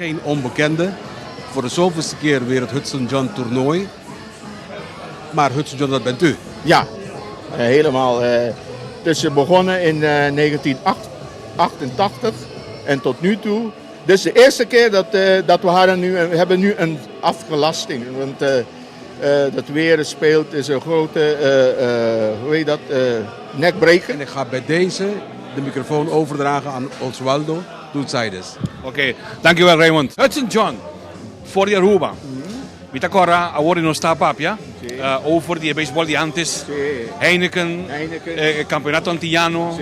Geen onbekende. Voor de zoveelste keer weer het Hudson John toernooi. Maar Hudson John, dat bent u. Ja, helemaal. Het is begonnen in 1988 en tot nu toe. Dit is de eerste keer dat we hadden nu, we hebben nu een afgelasting. Want dat weer speelt is een grote, hoe heet dat, nekbreker. En ik ga bij deze de microfoon overdragen aan Oswaldo Dulzaides. Ok, dankjewel Raymond. Hudson John, for di Aruba. Mi ta corda awor nos ta papia over di baseball di antes. Heineken, Heineken. Campeonato Antillano.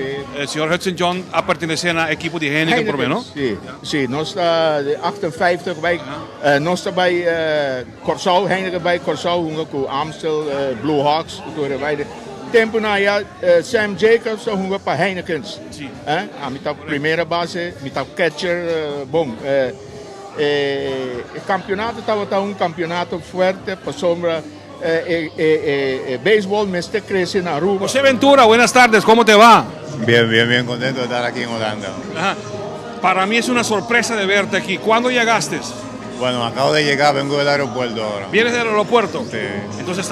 Señor Hudson John a pertenece na equipo di Heineken por no? Si, nos ta di 58 bij, nos ta bij Curaçao, Heineken bij Curaçao, hunga ku Amstel, Blue Hawks, tur bij de tempo na ya Sam Jacobs ta hunga pa Heinekens. Ami ta primera base, mi ta catcher, bon. E campeonato tabata un campeonato fuerte pasobra e baseball mester crece na Aruba. José Ventura, buenas tardes, ¿cómo te va? Bien, bien, bien contento de estar aquí en Holanda. Ajá. Para mí es una sorpresa de verte aquí. ¿Cuándo llegaste? Bueno, acabo de llegar, vengo del aeropuerto ahora. ¿Vienes del aeropuerto? Sí. Entonces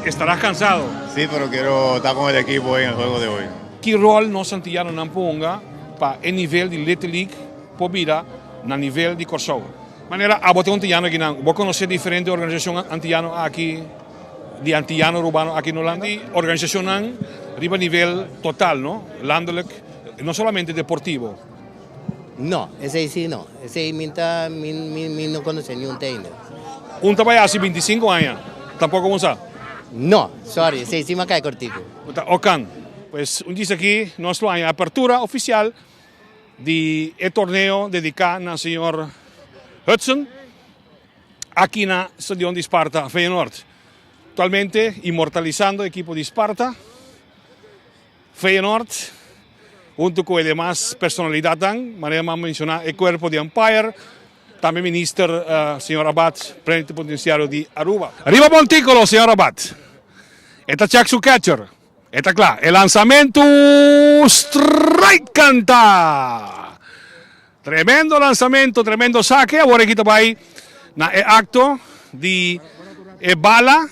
estarás cansado. Sí, pero quiero estar con el equipo hoy en el juego de hoy. Ki rol nos antiyanonan por hunga pa e nivel di Little League por bira na nivel di Kòrsou? Manera abo ta un antiyano akinan, bo konosé diferente organisashon antiyano aki, di antiyano arubano aki na Hulanda? Organisashonnan riba nivel total, no? Landelijk, no solamente deportivo. No, esei sí no. Esei mi ta, mi, mi, mi no konosé niun te ainda. Un ta bai hasi 25 aña, tampoko bo sa? No, sorry, esei sí mi a kai kortiku. Bo ta okan. Pues un djis aki nos lo haña apertura ofisial di e torneo dediká na señor Hudson aki na stadion di Sparta Feyenoord. Aktualmente inmortalisando ekipo di Sparta Feyenoord hunto ku e demas personalidatnan, manera mi a menshoná e kuerpo di umpire, tambe minister señor Abath, plenipotenciario di Aruba. Riba montíkulo señor Abath e ta check su catcher. E ta kla, e lansamentu, strike kanta! Tremendo lansamentu, tremendo sake, awor aki ta bai na e akto di e bala,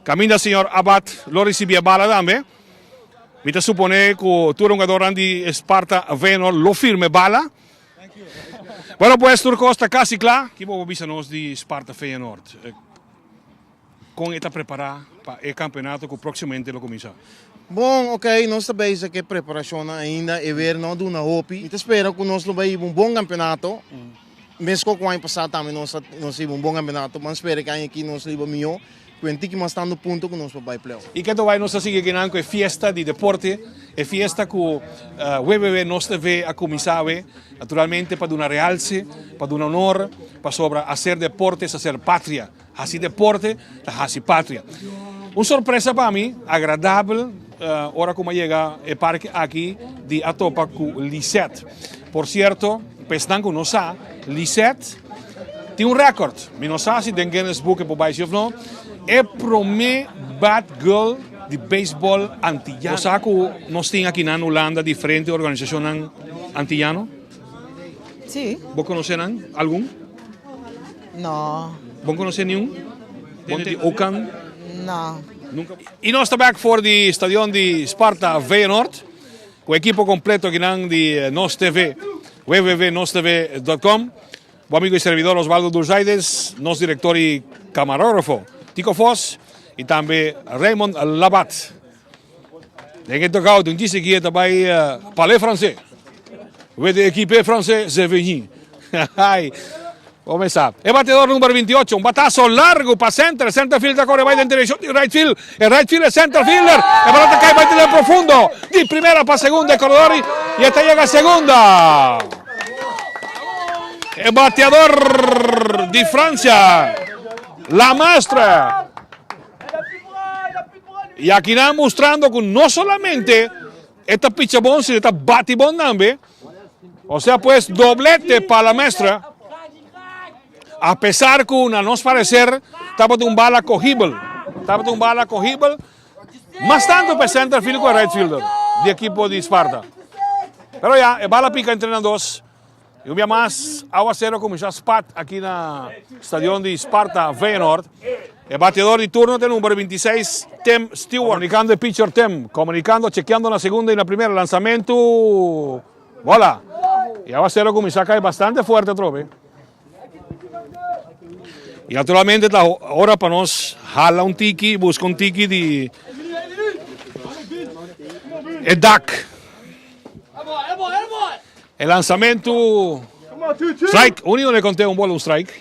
kaminda señor Abath lo risibi e bala tambe. Mi ta supone ku tur hungadornan di Sparta Feyenoord lo firma e bala. Bueno pues tur kos ta kasi kla. Ki bo por bisa nos di Sparta Feyenoord? Kon e ta prepará pa e kampeonato ku próksimamente lo kuminsá? Bon, ok, nos ta bezig ku e preparashonnan ainda, e weer no a duna hopi. Mi ta spera ku nos lo bai hiba un bon kampeonato, meskos ku aña pasá tambe nos a nos a hiba un bon kampeonato. Ban spera ku aña aki nos lo hiba mihó, ku e tiki mas tantu punto ku nos por bai play-off. I ke ta bai nos ta sigui akinan ku e fiesta di deporte, e fiesta ku www Nos TV a kuminsá awe, naturalmente pa duna realse, pa duna honor, pasobra haser deporte es haser patria. Hasi deporte ta hasi patria. Un sorpresa pa mi, agradabel, ora ku mi a yega e parke aki di a topa ku Lisette. Por sierto, pa esnan ku no sa, Lisette tin un rèkòrt. Mi no sa si den Guinness Book e por bai si òf no. E promé bat girl di beisbòl antiyano. Bo sa ku nos tin akinan Hulanda diferente organisashonnan antiyano? Sí. Bo konosé nan algun? No. Bon konosé niun? Bon di Okan? No. Nunka. I nos ta bek for di stadion di Sparta Feyenoord ku ekipo kompleto akinan di Nos TV, www.nostv.com. Bo amigo i servidor Osvaldo Dulzaides, nos direktor i kamarógrafo Tico Vos i tambe Raymond Labat. Den e dugout un djis aki e ta bai parler francés. With the equipe francés c'est venu. Ai. Comenzá. E bateador number 28, un batazo largo pa center. Center field ta corre bai den direccion di right field. E right field e center fielder. E balon ta cai bai den profundo. Di primera pa segunda e corredor y e ta yega segunda. E bateador di Francia, La Maestra. Y aki nan mustrando cu no solamente e ta picha bon, sino e ta bati bon tambe. O sea pues doblete pa la maestra. A pesar cu na nos parecer tabata un bala cogibel. Tabata un bala cogibel. Mas tanto pa center field cu e right fielder di equipo di Sparta. Pero ya, e bala pica entre nan dos. Y un bia mas, awacero a cuminsa spat aki na stadion di Sparta Feyenoord. E bateador di turno ta e number 26, Tim Stewart. Comunicando e pitcher Tim, comunicando, chequeando na segunda y na primera. Lanzamento, bola. Y awacero a cuminsa cay bastante fuerte atrobe. Y naturalmente ta ora pa nos hala un tiki, busca un tiki di e dak. E lanzamento, strike, unido le conteo un bola, un strike.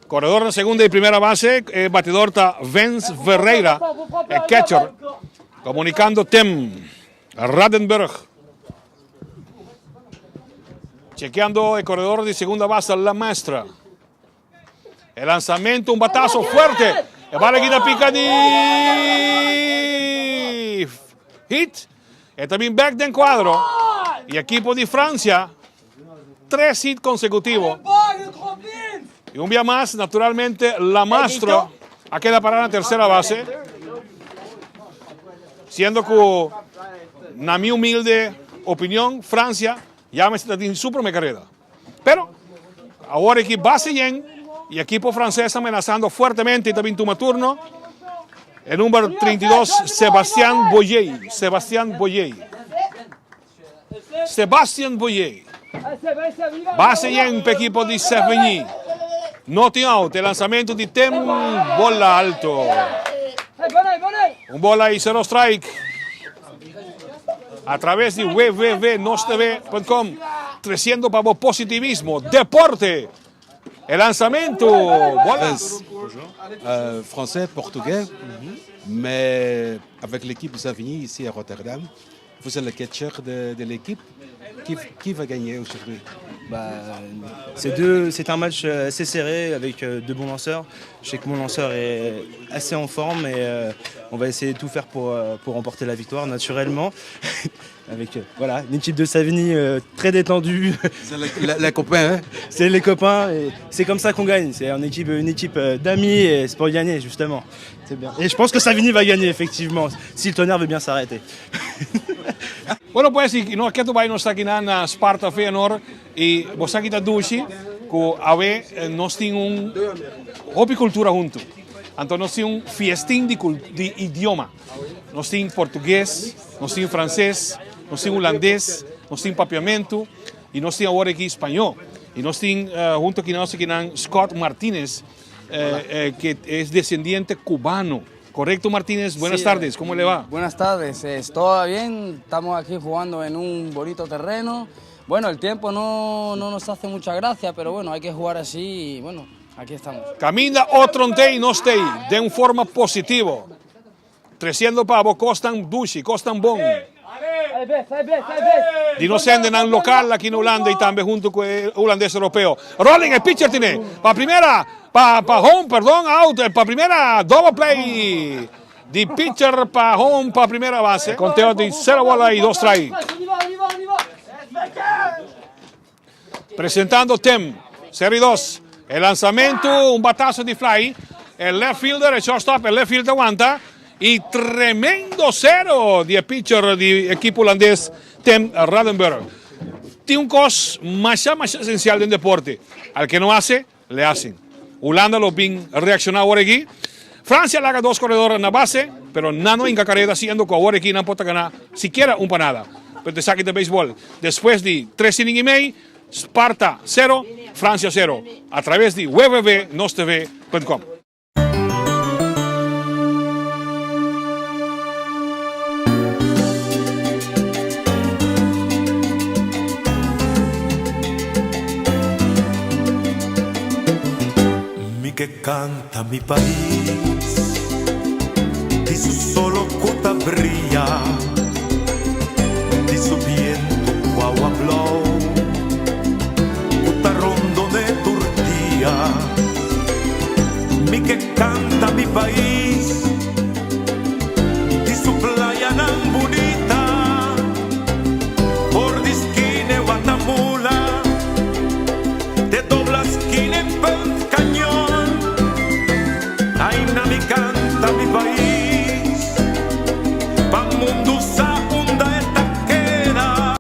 Corredor na segunda y primera base, e batidor ta Vance Ferreira, e catcher. Comunicando Tim Radenberg. Chequeando e corredor di segunda base, La Maestra. E lanzamento, un batazo fuerte. E bala aki ta pica di hit. E ta bin back den cuadro. Y equipo di Francia, tres hit consecutivo. Y un bia mas, naturalmente, La Mastro a keda para na tercera base. Siendo cu, na mi humilde opinion, Francia ya mester ta tin su prome careda. Pero, awor aki base yen y equipo frances amenazando fuertemente y ta bin tuma turno. E number 32, Sebastian Boyey. Sebastian Boyey. Sebastian Boyey. Base yen pa equipo di Sevigny. No tin out. E lanzamento di Tim, bola alto. Un bola y cero strike. A través di www.nostv.com, treciendo pa bo positivismo, deporte, e lanzamento, bola. Euh, français, portugais, mais avec l'équipe de Savigny ici à Rotterdam, vous êtes le catcher de, de l'équipe. Qui, qui va gagner aujourd'hui? Bah, c'est deux, c'est un match euh, assez serré avec euh, deux bons lanceurs. Je sais que mon lanceur est assez en forme et euh, on va essayer de tout faire pour, pour remporter la victoire naturellement. avec voilà, une équipe de Savigny très détendue. C'est les copains, hein? C'est les copains et c'est comme ça qu'on gagne. C'est une équipe, une équipe d'amis et c'est pour gagner justement. C'est bien. Et je pense que Savigny va gagner effectivement, si le tonnerre veut bien s'arrêter. Bueno pues, y no ketu bai nos ta aki na Sparta Feyenoord y bo sa ki ta dushi cu awe nos tin un hopi cultura hunto. Anto nos tin un fiestin di di idioma. Nos tin portugues, nos tin frances, nos tin hulandes, nos tin papiamento y nos tin awor aki spañó. Y nos tin hunto aki nos akinan Scott Martinez que es descendiente cubano. Correcto Martínez, buenas Sí, tardes, ¿cómo le va? Buenas tardes, todo bien, estamos aquí jugando en un bonito terreno. Bueno, el tiempo no, no nos hace mucha gracia, pero bueno, hay que jugar así y bueno, aquí estamos. Caminda otro t'ey, nos t'ey, den un forma positivo. Treciendo pa bo cosnan dushi, cosnan bon. Di nos hendenan local aki na Hulanda y tambe hunto cu e hulandes europeo. Rolling, e pitcher tine pa primera, pa pa home, perdon, out, pa primera, double play di pitcher pa home pa primera base. Conteo di cero bola y dos strike. Presentando Tim, serie dos. E lanzamento, un batazo di fly. E left fielder, e shortstop, e left fielder aguanta. Y tremendo cero di e pitcher di equipo holandes Tim Radenberg. Tin un cos masha masha esencial den deporte. Al que no hace, le hacen. Hulanda lo bin reacciona awor aki. Francia laga dos corredor na base, pero nan no hinca careda siendo cu awor aki nan por ta gana sikiera un pa nada. Pero esaki ta beisbol. Despues di tres inning y mei, Sparta cero, Francia cero. A traves di www.nostv.com. Mi ke kanta mi pais di su solo ku ta bria, di su bientu ku awa blou ku ta rondon'é tur dia. Mi ke kanta mi pais.